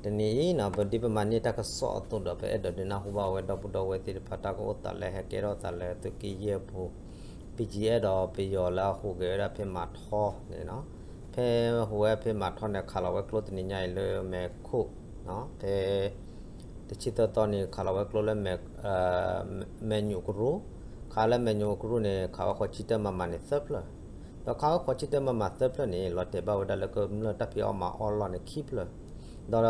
တနံၤအံၤနီၤ ပဒ်ပမၤန့ၢ်တၢ်ကစီၣ်အသိးဒီး ပအဲၣ်ဒိးဒုးနၢ်ဟူဘၣ်ဝဲဒီပုၢ်ဒီဝဲၢ်သ့ၣ်တဖၣ် တၢ်ကအိၣ်သးလၢဟဲကဲထီၣ်သးလၢသုးက့ယဲၢ်ပူၤ, ပကံယဲၢ်ဒီးပယီၤလၢအဟူးဂဲၤဝဲဒၣ်ဖဲမၤထီန့ၣ်နီၤ. ဖဲဟူးဝဲဖဲမၤထီန့ၣ် ခးလီၤဝဲကျိတနံၤညါအံၤလၢမဲာ်ခိၣ်, ဖဲ တဆံသၢသီန့ၣ် ခးလီၤဝဲကျိလၢ မဲာ်ညိးကရူၢ်, ခးလၢမဲာ်ညိးကရူၢ်န့ၣ် ခးဝဲဃိးဆံတၢမမၤန့ၣ်သၢဖျၢၣ်, ဒီးခးဝဲဃိးဆံတၢမမၤသၢဖျၢၣ်န့ၣ် လီၤတဲာ်ဘၣ်ဝဲဒၣ်လၢကမျၢၢ်တၢ်ဖံးအီၣ်မၤအီၣ်လီၢ်န့ၣ်ခံဖျၢၣ်, ဒီး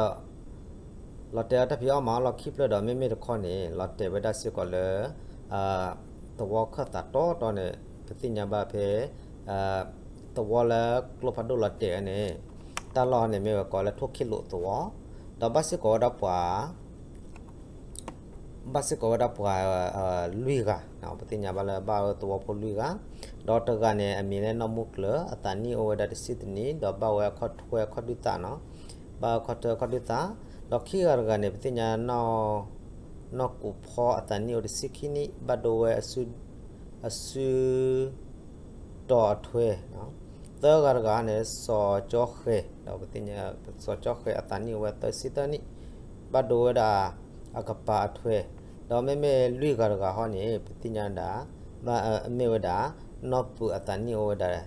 လီၤတဲာ်အတၢ်ဖံးအီၣ်မၤအီၣ်လီၢ်ခံဖျၢၣ်ဒီး မ့မ့ၢ်တခီန့ၣ် လီၤတဲာ်ဝဲဒၣ်စ့ၢ်ကီးလၢ သဝီခၢၣ်သးတီတီန့ၣ် ပသ့ၣ်ညါဘၣ်ဖဲ သဝီလၢကျိဖးဒိၣ်လီၤတဲာ်ဝဲန့ၣ် တၢ်လီၢ်န့ၣ်မ့ၢ်ဝဲကိးလၢထိၣ်ခ့လိာ်သဝီ, ဒီးဘၣ်စ့ၢ်ကီးဝဲဒၣ်ပှၤ ဘၣ်စ့ၢ်ကီးဝဲဒၣ်ပှၤ လွံၢ်ဂၤ, ပသ့ၣ်ညါဘၣ်လၢဘၣ်ဝဲသဝီဖိလွံၢ်ဂၤ, ဒီးတဂၤန့ၣ် အမံၤလၢနီၢ်မူကျၢၤ အသးနံၣ်အိၣ်ဝဲဒၣ်တဆံတနံၣ် ဒီးဘၣ်ဝဲအခီၣ်ထွဲခီၣ်ဒုၣ်သၣ်နီၤ, ဘၣ်ဝဲအခီၣ်ထွဲခီၣ်ဒုၣ်သၣ်, ဒီးခံဂၤတဂၤန့ၣ် ပသ့ၣ်ညါ နီၢ်ကူးဖီ အသးနံၣ်အိၣ်တဆံခံနံၣ် ဘၣ်ဒိဝဲအစု အစု တီၤအထွဲ, သၢဂၤတဂၤန့ၣ် စီၤကၠီဃဲၤ ဒီးပသ့ၣ်ညါ စီၤကၠီဃဲၤအသးနံၣ်အိၣ်ဝဲသၢဆံသၢနံၣ် ဘၣ်ဒိဝဲဒၣ် အကပၤအထွဲ, ဒီးမ့မ့ၢ်လွံၢ်ဂၤတဂၤဟီန့ၣ် ပသ့ၣ်ညါဒၣ် မ့ၢ်ဝဲဒၣ် နီၢ်ပုးအသးနံၣ်အိၣ်ဝဲဒၣ်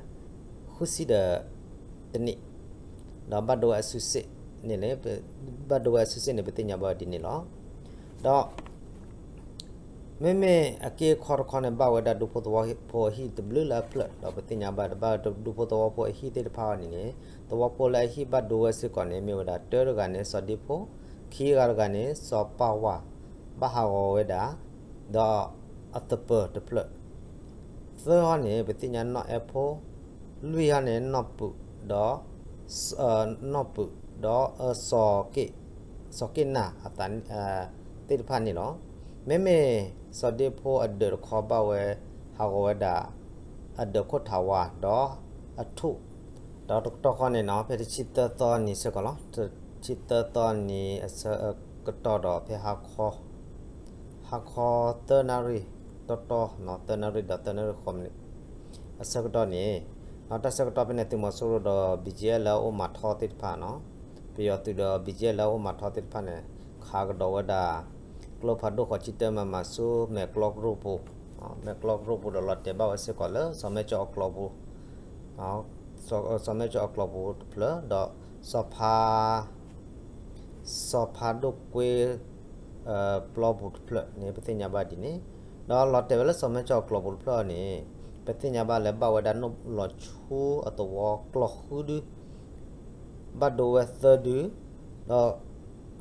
ဃုဆံဒီး တနံၣ်, ဒီးဘၣ်ဒိဝဲအစုစ့ၣ်န့ၣ် ဘၣ်ဒိဝဲအစုစ့ၣ်န့ၣ် ပသ့ၣ်ညါဘၣ်ဒ်န့ၣ်လီၤ. ဒီး မ့မ့ၢ်အက့အခီတခီန့ၣ် ဘၣ်ဝဲဒၣ်ဒူဖိသဝီဖိအဟံၣ်တဘျုးလၢအဖျၢၣ် ဒီးပသ့ၣ်ညါဘၣ် တဘၣ်ဒူဖိသဝီဖိအဟံၣ်သ့ၣ်တဖၣ်အီၤန့ၣ်န့ၣ် သဝီဖိလၢအဟံၣ်ဘၣ်ဒိဝဲစ့ၢ်ကီးန့ၣ် မ့ၢ်ဝဲဒၣ်တၢတဂၤန့ၣ် စီၤဒ့ဖိ, ခံဂၤတဂၤန့ၣ် စီၤပၢ်ဝါ, ဘၣ်ဟးဂီၤဝဲဒၣ် ဒီးအသပၢၤတဖျၢၣ်, သၢဟီန့ၣ် ပသ့ၣ်ညါနီၢ်အဲၣ်ဖိ, လွံၢ်ဟီန့ၣ် နီၢ်ပုး, ဒီး နီၢ်ပုး, ဒီး စီၤက့ၣ်နၢ် သ့ၣ်တဖၣ်န့ၣ်လီၤ. မ့မ့ၢ်စီၤဒ့ဖိအဒၢးတခီဘၣ်ဝဲ ဟးဂီၤဝဲဒၣ် အဒၢးခိၣ်ထးဝါ ဒီးအထူၣ်, ဒီးတကတီၢ်ဃီန့ၣ်နီၤ ဖဲတဆံသၢသီနံၤစ့ၢ်ကီးလီၤ. တဆံသၢသီနံၤအဆၢကတီၢ်ဒီးဖဲ ဟါခီသၢနၣ်ရံၣ်တီတီ, သၢနၣ်ရံၣ်ဒီးသၢနၣ်ရံၣ်ဃိးမံးနံး အဆၢကတီၢ်န့ၣ်, တၢ်ဆၢကတီၢ်ဖဲန့ၣ် သုးမီၤစိရိၤဒီး ဘံၣ်ကၠံအဲၣ်လၢအအိၣ်မၤထီသ့ၣ်တဖၣ်နီၤ, ပယီၤသုးဒီး ဘံၣ်ကၠံအဲၣ်လၢအအိၣ်မၤထီသ့ၣ်တဖၣ်န့ၣ် ခးကဒီးဝဲဒၣ် ကျိဖးဒိၣ်ဃိးဆံတၢမမၤဆူမဲာ်ကျီကရူၢ်ပူၤ, မဲာ်ကျီကရူၢ်ပူၤဒီးလီၤတဲာ်ဘၣ်ဝဲစ့ၢ်ကီးလၢ စီၤမဲကၠီအကျိပူၤ စီၤမဲကၠီအကျိပူၤတဖျၢၣ်, ဒီးစီၤဖါ စီၤဖါဒိၣ်ကွ့ ပျီပူၤတဖျၢၣ်န့ၣ် ပသ့ၣ်ညါဘၣ်ဒ်န့ၣ်, ဒီးလီၤတဲာ်ဝဲလၢစီၤမဲကၠီအကျိပူၤတဖျၢၣ်န့ၣ် ပသ့ၣ်ညါဘၣ်လၢဘၣ်ဝဲဒၣ်နီၢ်လီၤဆူအသဝီကျီဃုဒု ဘၣ်ဒိဝဲသၢဒု, ဒီး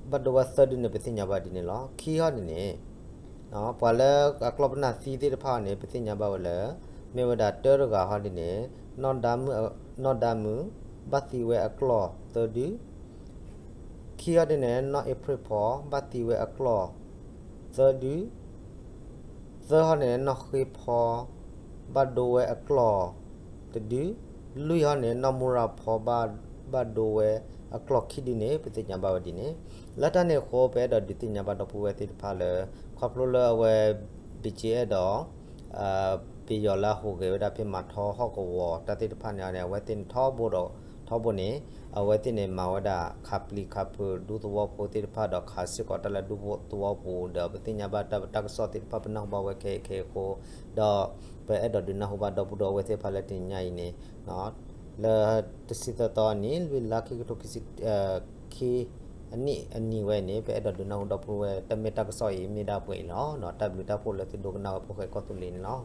ဘၣ်ဒိဝဲသၢဒုန့ၣ် ပသ့ၣ်ညါဘၣ်ဒ်န့ၣ်လီၤ. ခံဟီန့ၣ်န့ၣ် ပှၤလၢအကျီၢ်ပနၢ်သံသ့ၣ်တဖၣ်န့ၣ် ပသ့ၣ်ညါဘၣ်ဝဲလၢ မ့ၢ်ဝဲဒၣ်တၢတဂၤဟီဒ်န့ၣ် နီၢ်ဒါမုၣ် ဘၣ်သံဝဲအကျီၢ်သၢဒု, ခံဟီဒ်န့ၣ် နီၢ်အ့ဖြ့ၣ်ဖီ ဘၣ်သံဝဲအကျီၢ်သၢဒု, သၢဟီန့ၣ် နီၢ်ဃ့ဖီ ဘၣ်ဒိဝဲအကျီၢ်တဒု, လွံၢ်ဟီန့ၣ် နီၢ်မူရၤဖီ ဘၣ်ဒိဝဲအကျီၢ်ခံဒုန့ၣ် ပသ့ၣ်ညါဘၣ်ဝဲဒ်န့ၣ်, လၢတၢ်န့ၣ်အဃိ ပအဲၣ်ဒိးဒုးသ့ၣ်ညါဘၣ်ဒီပုၢ်ဝဲၢ်သ့ၣ်တဖၣ်လၢ ခီဖျိလၢအဝဲ ဘံၣ်ကၠံအဲၣ်ဒီး ပယီၤလၢအဟူးဂဲၤဝဲဒၣ်ဖဲမၤထီဟီၣ်ကဝီၤတၢ်သ့ၣ်တဖၣ်န့ၣ်န့ၣ် အဝဲသ့ၣ်န့ၣ်ထီဘိဒီး ထီဘိန့ၣ် အဝဲသ့ၣ်န့ၣ်မၤဝဲဒၣ် ခးပျံၤခးဖုးဒူသဝီဖိသ့ၣ်တဖၣ်ဒီးခးစ့ၢ်ကီးတၢ်လၢဒူသဝီပူၤဒီး ပသ့ၣ်ညါဘၣ်တၢ် တၢ်ကစီၣ်သ့ၣ်တဖၣ် ပနၢ်ဟူဘၣ်ဝဲခဲအံၤခဲအံၤအဃိ ဒီးပအဲၣ်ဒိးဒုးနၢ်ဟူဘၣ်ဒီပုၢ်ဒီဝဲၢ်သ့ၣ်တဖၣ်လၢတနံၤညါအံၤန့ၣ် လၢတဆံသၢသီအနံၤ လွံၢ်လါ ခံကထိခံဆံ ခံအနံၣ်အနံၤဝဲအံၤန့ၣ် ပအဲၣ်ဒိးဒုးနၢ်ဟူဒီပုၢ်ဝဲၢ် တၢ်မ့ၢ်တၢ်ကစီၣ်အံၤ မ့ၢ်ဒၣ်ပှဲၤအံၤလီၤ. တၢ်ဘျုးတၢ်ဖှိၣ်လၢသုဒိကနၣ်ဝဲဖိၣ်ဃဲကီၢ်သူလ့ၤန့ၣ်လီၤ.